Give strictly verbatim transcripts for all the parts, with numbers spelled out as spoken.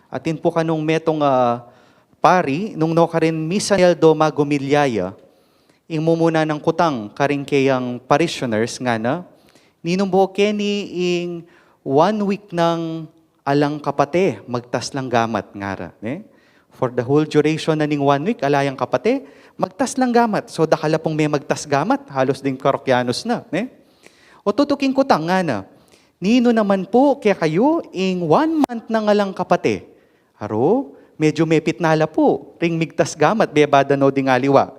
Atin pu kanung metung a pari, nung nukarin misan aldo magumilya ya, ing mumuna nang kutang karing keyang parishioners ngana, ninung bu keni ing one week nang alang kapate, magtas lang gamat ngara, ne? For the whole duration na ning one week, ala yang kapate, magtas lang gamat. So, dakal la pung me magtas gamat, halos ding parokyanos na, ne? O tutuking kutang ngana, ninu naman pu kekayu ing one month nang alang kapate? Aru, medyu mepit na la pu ring migtas gamat, bebada no ding aliwa.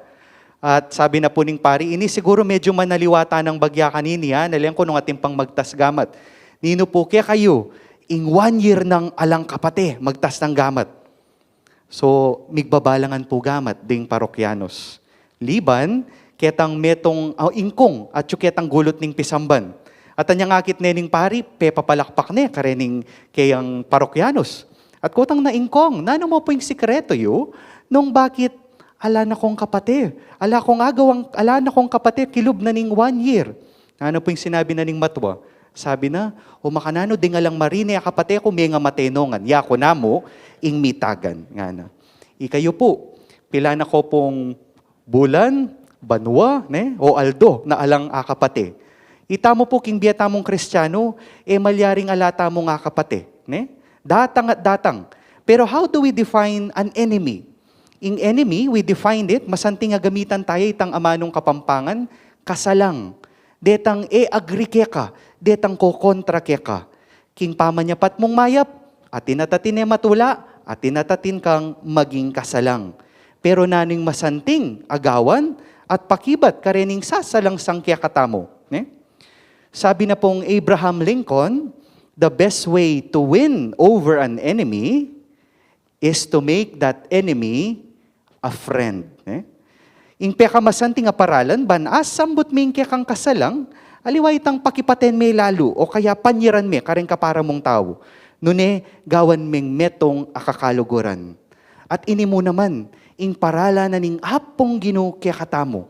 At sabi na pu ning pari, ini siguru medyu manaliwa ta nang bagya kanini, ha? Nalian ku nung atin pang magtas gamat. Ninu pu kekayu ing one year nang alang kapate, magtas nang gamat? So, migbabalangan pu gamat ding parokyanos. Liban, ketang metung, ah, ingkung, at yu ketang gulut ning pisamban. At anyang akit ne ning pari, pepapalakpak ne, karening keyang parokyanos. At kutang na, ingkung, nanu mu pu ing sikretu yu, nung bakit ala na kung kapate, ala kung agawang, ala na kung kapate, kilub na ning one year. Nanu pu ing sinabi na ning matwa? Sabi na, o makananu ding alang marine a kapate ku, mengamate no ngan. Yaku namu ing mitagan, ngana. Ikayu pu, pila na ko pung bulan, banua, ne? O aldo na alang akapate. Itamu pu king bie tamung Kristianu, e malyaring ala tamung akapate, ne? Datang at datang. Pero how do we define an enemy? Ing enemy, we defined it, masanting a gamitan taya itang amanung Kapampangan, kasalang. Detang e agree keka, detang kokontra keka. King pamanyapat mung mayap, atin at atin e matula, atin at atin kang maging kasalang. Pero nanu ing masanting a gawan at pakibat karening sasalangsang kekatamu, ne? Sabi na pung Abraham Lincoln, the best way to win over an enemy is to make that enemy a friend, ne? Ing pekamasanting a paralan ban asambut me ing kekang kasalang, aliwa itang pakipaten me lalu o kaya panyiran me kareng kapara mung tau. Nune gawan meng metung a kakaluguran. At ini mu naman ing paralan na ning Apung Ginu kekatamu.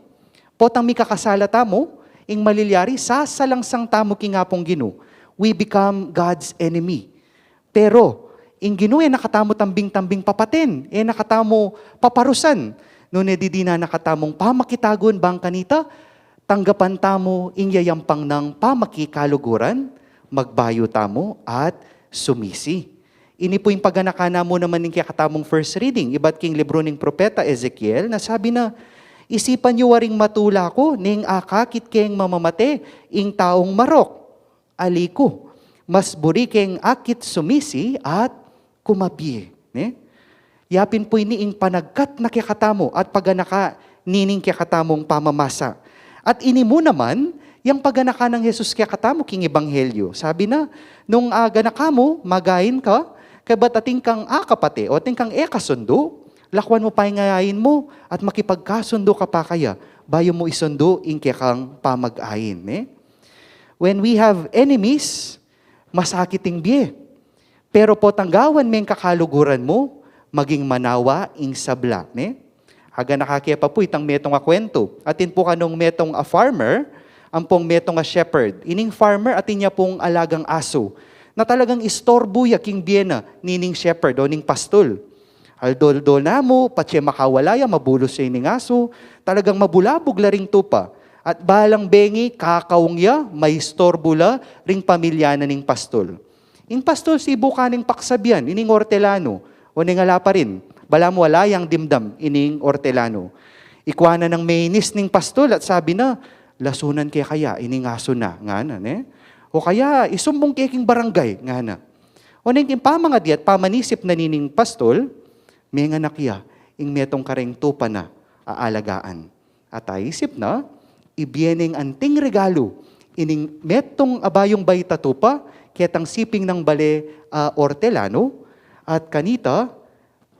Potang mikakasala tamu, ing malilyari, sasalangsang tamu king Apung Ginu. We become God's enemy. Pero ing Ginu e na katamu tambing-tambing papaten, e na katamu paparusan. Nune didinan na katamung pamakitagun bang kanita, tanggapan tamu ing yayampang nang pamakikaluguran, magbayu tamu at sumisi. Ini pu ing paganakan na mu naman ning kekatamung first reading, ibat king libru ning propeta Ezekiel, na sabi na, isipan yu waring matula ku, neng akakit keng mamamate ing taung marok. Ali ku, mas buri keng akit sumisi at kumabie, ne? Yapin pu ini ing panagkat na kekatamu at paganaka nining kekatamung pamamasa. At ini mu naman, yang paganaka nang Jesus kekatamu king ebanghelyo. Sabi na, nung aganaka mu, magain ka, kaybat atin kang akapate o atin kang e kasundu, lakwan mu pa ing ain mu at makipagkasundu ka pa kaya, bayu mu isundu ing kekang pamag-ain, ne? When we have enemies, masakit ing bie. Pero potang gawan meng kakaluguran mu, maging manawa ing sabla, ne? Aganaka ke pa pu itang metung a kwentu. Atin pu kanung metung a farmer, ampong metung a shepherd. Ining farmer, atin ya pung alagang asu na talagang istorbu ya king bie na nining shepherd o ning pastul. Aldo-aldo na mu, patse makawala ya, mabulus ya ining asu, talagang mabulabug la ring tupa. At balang bengi, kakaung ya, maistorbu la ring pamilya na ning pastul. Ing pastul sibu ka neng paksabian ining ortelanu, o neng ala pa rin, balamu ala yang dimdam ining ortelanu. Ikwa na nang menis ning pastul at sabi na, lasunan ke kaya ining asu na, ngana, ne? O kaya, isumbung ke king barangay, ngana. O neng king pamangadi at pamanisip na nining pastul, menganak ya ing metung kareng tupa na aalagaan. At aisip na, ibie neng anting regalu ining metung a bayung baita tupa ketang siping nang bale a ortelanu, at kanita,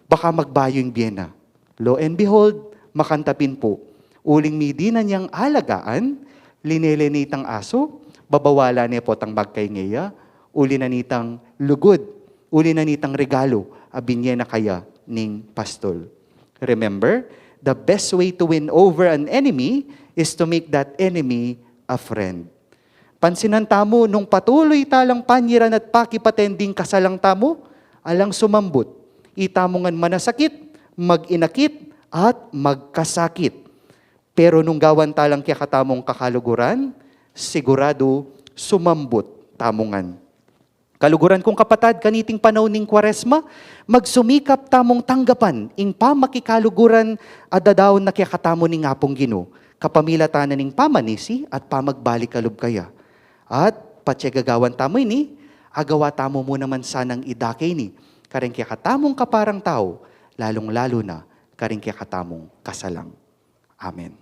baka magbayu ing bie na. Lo and behold, makantabi pu. Uling midinan yang alagaan, linele ne itang asu, babawala ne potang magkainge ya, uli na nitang lugud, uli na nitang regalu a binie na kaya ning pastul. Remember, the best way to win over an enemy is to make that enemy a friend. Pansinan tamu, nung patuloy ta lang panyiran at pakipaten ding kasalang tamu, alang sumambut. Itamu ngan manasakit, mag-inakit, at magkasakit. Pero nung gawan ta lang kekatamung kakaluguran, siguradu sumambut tamu ngan. Kaluguran kung kapatad, kaniting panaun ning Kuaresma, magsumikap tamung tanggapan ing pamakikaluguran a dadaun na kekatamu ning Apung Ginu, kapamilatan na ning pamanisi at pamagbalik a lub kaya. At patse gagawan tamu ini, agawa tamu mu naman sanang idake ini karing kekatamung kaparang tau, lalung-lalu na karing kekatamung kasalang. Amen.